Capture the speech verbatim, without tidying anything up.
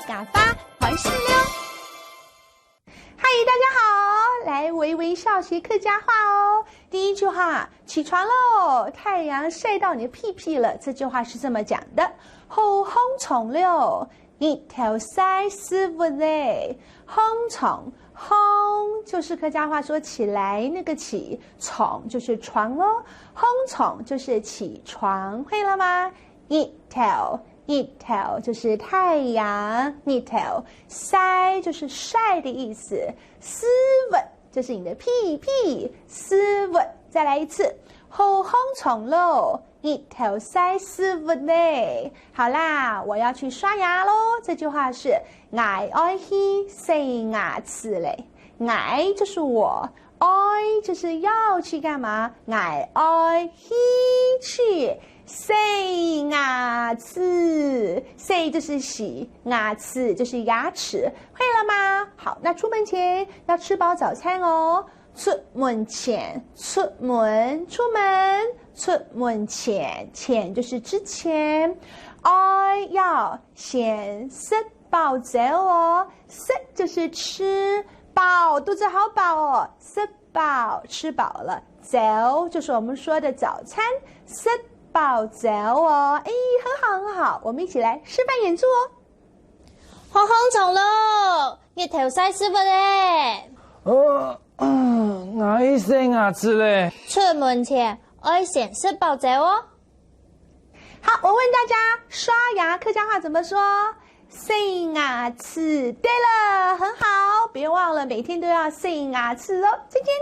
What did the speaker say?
假发还是溜。嗨，大家好，来微微笑学客家话哦。第一句话，起床喽，太阳晒到你的屁屁了。这句话是这么讲的：好䟘床了，日头晒屎朏了。䟘床，䟘就是客家话说起来那个起，床就是床哦。䟘床就是起床，会了吗？日头，日头就是太阳，日头，晒就是晒的意思，屎朏就是你的屁屁，屎朏。再来一次，好䟘床咯，日头晒屎朏呢。好啦，我要去刷牙咯。这句话是：𠊎愛去洗牙齒咧。𠊎就是我，愛就是要去干嘛？𠊎愛去去洗牙齿，洗就是洗，牙齿就是牙齿，会了吗？好，那出门前要吃饱早餐哦。出门前，出门，出门，出门前，前就是之前。愛要先食饱朝哦，食就是吃，饱，肚子好饱哦，食饱，吃饱了。朝就是我们说的早餐，食饱朝哦。诶，很好，很好，我们一起来示范演出哦。好䟘床咯，日头晒屎朏咧。呃，𠊎愛洗牙齒咧。出门前愛先食饱朝哦。好，我问大家，刷牙客家话怎么说？洗牙齿。对了，很好，别忘了每天都要洗牙齿哦。再见。